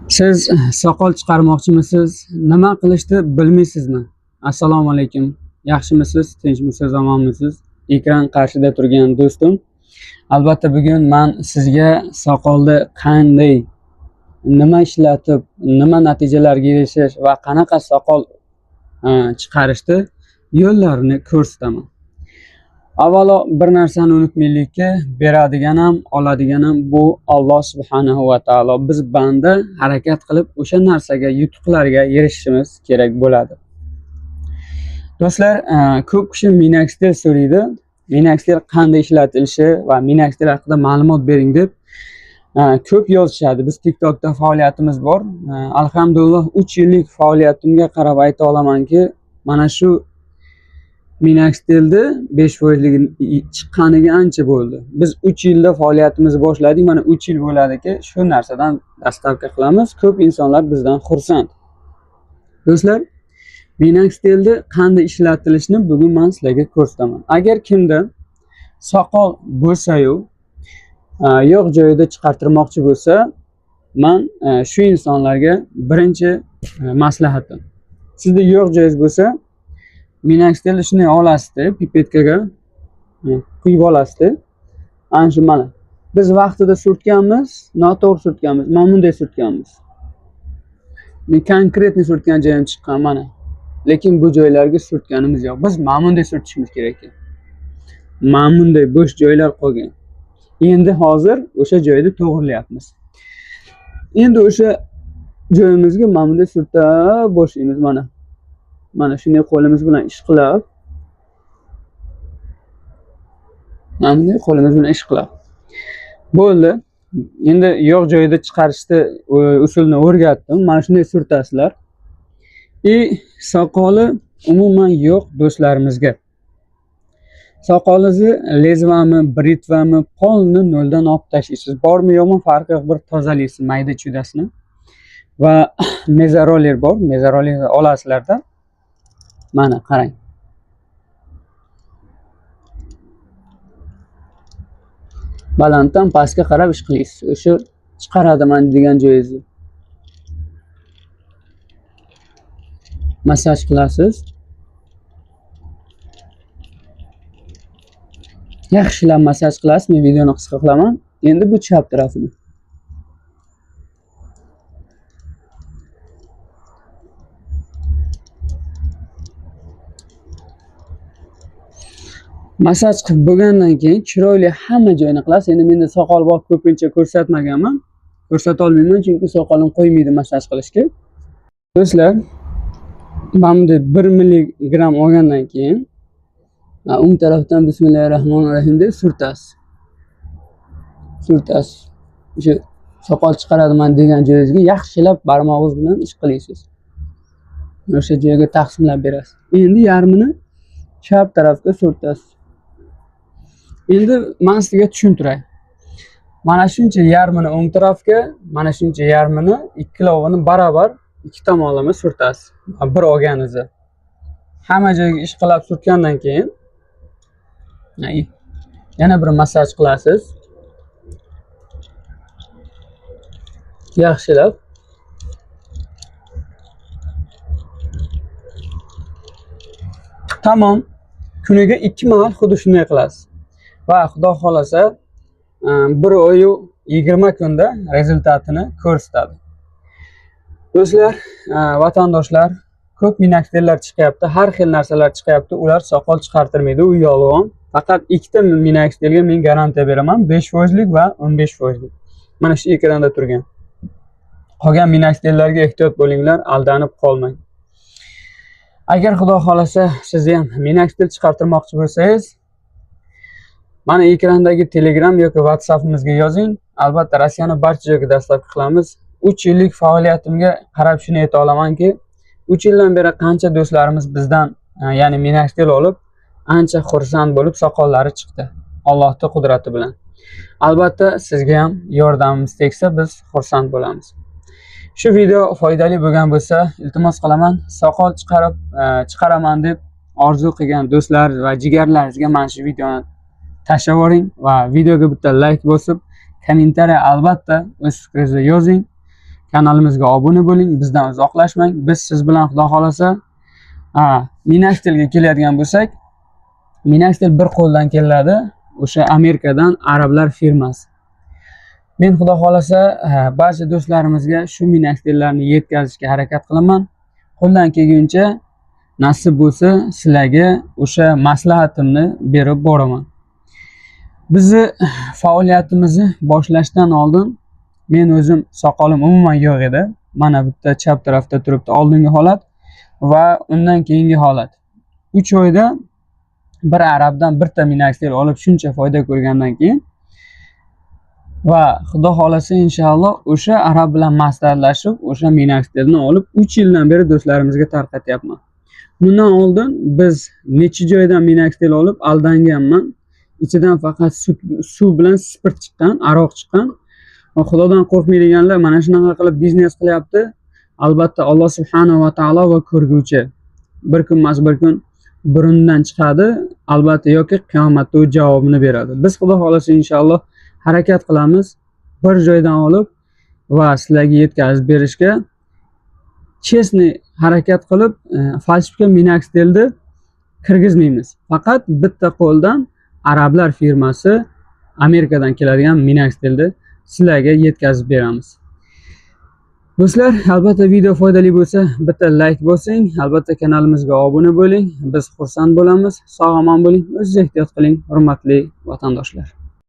Siz soqol chiqarmoqchimisiz? Nima qilishni bilmaysizmi? Assalomu alaykum. Yaxshimisiz? Tinchmisiz? Omonmisiz? Ekran qarshida turgan do'stim. Albatta bugun men sizga soqolni qanday, nima ishlatib, nima natijalarga erishish va qanaqa soqol chiqarishni yo'llarini ko'rsataman. Avvalo bir narsani unutmaylikki, beradigan ham, oladigan ham bu Alloh subhanahu va taolo. Biz banda harakat qilib o'sha narsaga, yutuqlarga erishishimiz kerak bo'ladi. Do'stlar, ko'p kishi Minoxidil so'raydi. Minoxidil qanday ishlatilishi va Minoxidil haqida ma'lumot bering deb ko'p yozishadi. Biz TikTokda faoliyatimiz bor. Alhamdulillah 3 yillik faoliyatimga qarab ayta olamanki, mana shu Minoxidilni 5%ligi chiqqaniga ancha bo'ldi. Biz 3 yilda faoliyatimizni boshladik. Mana 3 yil bo'ladiki, shu narsadan dastavka qilamiz. Ko'p insonlar bizdan xursand. Do'stlar, Minoxidilni qanday ishlatilishini bugun men sizlarga ko'rsataman. Agar kimda soqol bo'lsa-yu, yo'q joyida chiqartirmoqchi bo'lsa, men shu insonlarga birinchi maslahatim. Sizda yo'q joyingiz bo'lsa, Minoxidilni shunday olasizda, pipetkaga quyib olasizda. Ana shu mana. Biz vaqtida surtganmiz, noto'g'ri surtganmiz, mana bunday surtganmiz. Men konkretni surtgan joyim chiqqan mana. Lekin bu joylarga surtganimiz yo'q. Biz mana bunday surtishimiz kerak ekan. Mana bunday bo'sh joylar qolgan. Endi hozir o'sha joyni to'g'rilayapmiz. Endi o'sha joyimizga mana bunday surtab boshlaymiz mana. Mana shunday qo'limiz bilan ishqilab, mana bunday qo'limiz bilan ishqilab. Bo'ldi. Endi yo'q joyida chiqarishni usulini o'rgatdim. Mana shunday surtasizlar. Soqoli umuman yo'q do'stlarimizga. Soqolingizni lezvami, britvami, polni noldan olib tashlaysiz. Bormi yo'qmi farqi yo'q, bir tozalaysiz mayda chuydasini. Va mezaroller bor, mezaroller olasizlarda. Mana qarang. Balanddan pastga qarab ish qilaysiz. O'sha chiqaradiman degan joyingizni. Massaj qilasiz. Yaxshilab massaj qilasiz. Men videoni qisqa qilaman. Endi bu chap tarafini. Massaj qilib bo'lgandan keyin chiroyli hamma joyini qilasiz. Endi menda soqol bor, ko'pincha ko'rsatmaganman. Ko'rsata olmayman, chunki soqolim qo'ymaydi massaj qilishga. Do'stlar, mana bunday 1 milligram olgandan keyin o'ng tarafdan bismillahirrohmanirrohim deb surtasiz. Surtasiz. O'sha soqol chiqaradiman degan joyingizga yaxshilab barmog'ingiz bilan ish qilaysiz. O'sha joyga taqsimlab berasiz. Endi yarmini chap tarafga surtasiz. Endi men sizga tushuntiray. Mana shuncha yarmini o'ng tarafga, mana shuncha yarmini ikkilovini barobar ikki tomonlama surtasiz. Bir olganingizni. Hamma joyga ish qilib surtgandan keyin yana bir massaj qilasiz. Yaxshilab. Tamom. Kuniga 2 mahal xuddi shunday qilasiz. Va Xudo xolasa 1 oy 20 kunda rezultatini ko'rsatadi. Do'stlar, vatandoshlar, ko'p minoxidillar chiqyapti, har xil narsalar chiqyapti, ular soqol chiqartirmaydi, u yolg'on. Faqat ikkita minoxidilga men garantiya beraman, 5%lik va 15%lik. Mana shu ekranda turgan. Qolgan minoxidillarga ehtiyot bo'linglar, aldanib qolmang. Agar Xudo xolasa siz ham minoxidil chiqartirmoqchi bo'lsangiz, mana ekrandagi Telegram yoki WhatsApp'imizga yozing. Albatta Rossiyani barcha joyga dastlabki qilamiz. 3 yillik faoliyatimga qarab shuni ayta olamanki, 3 yildan beri qancha do'stlarimiz bizdan, ya'ni minoxidil olib, ancha xursand bo'lib soqollari chiqdi. Allohning qudrati bilan. Albatta sizga ham yordamimiz tegsa biz xursand bo'lamiz. Shu video foydali bo'lgan bo'lsa, iltimos qilaman, soqol chiqarib, chiqaraman deb orzu qilgan do'stlar va jigarlaringizga mana shu videoni tashlab yuboring va videoga bitta like bosib, kommentariya albatta o'z fikringizni yozing. Kanalimizga obuna bo'ling, bizdan uzoqlashmang. Biz siz bilan xudo xolasa Minoxidilga keladigan bo'lsak, Minoxidil bir qo'ldan keladi, o'sha Amerikadan arablar firmasi. Men xudo xolasa barcha do'stlarimizga shu Minoxidillarni yetkazishga harakat qilaman. Qo'ldan kelguncha nasib bo'lsa sizlarga o'sha maslahatimni berib boraman. Bizni faoliyatimizni boshlashdan oldin men o'zim soqolim umuman yo'q edi. Mana bitta chap tarafda turibdi oldingi holat va undan keyingi holat. 3 oyda bir arabdan bitta Minoxidil olib shuncha foyda ko'rgandan keyin va xudo xolasa inshaalloh o'sha arab bilan maslahatlashib o'sha Minoxidilni olib 3 yildan beri do'stlarimizga tarqatyapman. Bundan oldin biz necha joydan Minoxidil olib aldanganman. Ichidan faqat suv bilan spirt chiqqan, aroq chiqqan. Va Xudodan qo'rqmaydiganlar mana shunaqa qilib biznes qilyapti. Albatta Alloh subhanahu va taolo va ko'rguvchi. Bir kun emas bir kun burundan chiqadi, albatta yoki qiyomatda u javobini beradi. Biz xudo xolasa inshaalloh harakat qilamiz bir joydan olib va sizlarga yetkazib berishga chestniy harakat qilib, falsifika Minoxidilni kirgizmaymiz. Faqat bitta qo'ldan arablar firmasi Amerikadan keladigan Minoxidilni sizlarga yetkazib beramiz. Do'stlar, albatta video foydali bo'lsa, bitta like bosing, albatta kanalimizga obuna bo'ling. Biz xursand bo'lamiz. Sog' omon bo'ling, o'zingiz ehtiyot qiling, hurmatli vatandoshlar.